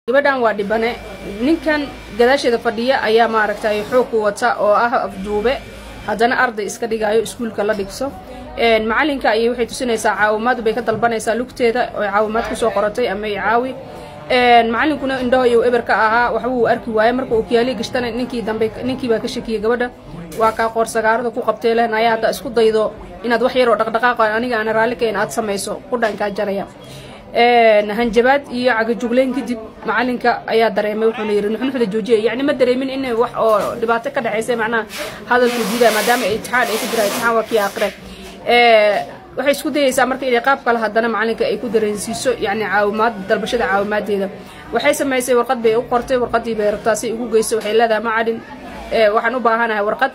Gabadhan waa dhibane. Ninkan gadaasheeda fadhiya ayaa maaragtay xoog ku wata oo ah afduube, haddana arday iska dhigaayo iskuulka la dhigso. Macalinka ayay waxay tusinaysaa caawimaad bay ka dalbanaysaa lugteeda oo caawimaad kusoo qoratay ama i caawi. Macalinkuna indhaho iyo eber ka ahaa, waxba uu arki waayey. Marka uu kiyaali gashtana, ninkii dambe ninkii baa ka shakiyey gabadha, waa kaa qoorsagaarada ku qabtay leh ayaa hadda isku daydo inaad wax yar oo dhaqdhaqaaqo aniga aana raalli kayn aad samayso, qudhankaa jaraya. Hanjabaad iyo cagajugleyn kadib macalinka ayaa dareemay, wuxuuna yidhi nuxnuxda joojiya. Yacni ma dareemin in wax oo dhibaato ka dhexaysa, macnaha hadalku diidaya maadaama imtixaan ay ku jiraan. Imtixaan waa kii aqre. Waxay isku dayaysaa marka inay qaab kale haddana macalinka ay ku dareensiiso, yacni caawimaad dalbashada caawimaadeeda. Waxay samaysay warqad bay u qortay, warqadii bay rabtaa si ugu geyso. Waxay leedahay: "Macalin, waxaan u baahanahay warqad,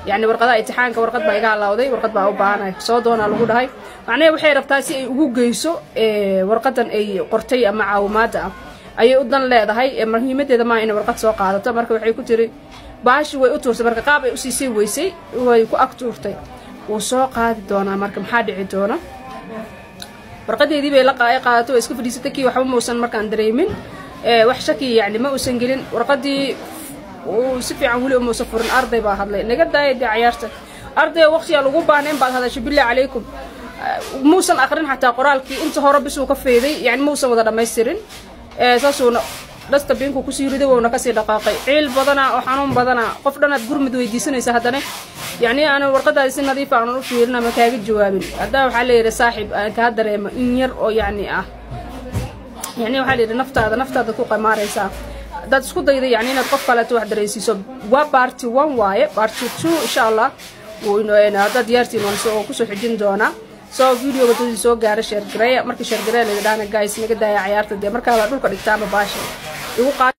yacni warqadaha imtixaanka, warqad baa iga halawday, warqad baa u baahanahay." Soo doonaa lagu dhahay. Macnaheed waxay rabtaa si ay ugu geyso warqadan ay qortay ama caawimaadda ah ayay u dan leedahay. Muhiimadeeda maa inay warqad soo qaadato. Marka waxay ku tiri baashi way u tuurtay, marka qaab ay usiisay weysay, way ku ag tuurtay. Wuu soo qaadi doonaa. Marka maxaa dhici doona? Warqadeedii bay la qaadato, way iska fadhiisatay. Kii waxba mausan markaan dareemin, wax shaki yacni ma uusan gelin. Warqadii uu si fiican weli umuusan furin, arday baa hadlay: "Naga daaya dee cayaarta, arday, waqtiyaa lagu baahnayn baad hadashay, billahi calaykum." Muusan aqrin xataa qoraalkii inta hore, bisuu ka feeday, yani muusan wada dhammaystirin. Saasuuna dustbinku kusii riday, wuuna kasii dhaqaaqay. Ciil badana oo xanuun badana, qof dhanaad gurmud weydiisanaysa, haddana yacni aana warqadaadi si nadiifa aanan u fiirin ama kaaga jawaabin. Haddaa waxaa leeyahay saaxiib aan kaa dareemo in yar oo yacni ah, yacni waxaa layidhi naftaada ku qamaaraysaa haddaad isku dayda yani inaad qof kaleeto wax dareensiiso. Waa part one waaye, part two insha Allah haddaad diyaartiin waan soo kusoo xijin doonaa. Soo videoga dadii soo gaara share gareeya. Marka share gareeya laga dhahna, guys, naga daaya cayaarta dee, markaaba dhulka dhigtaama baasha igu qaad.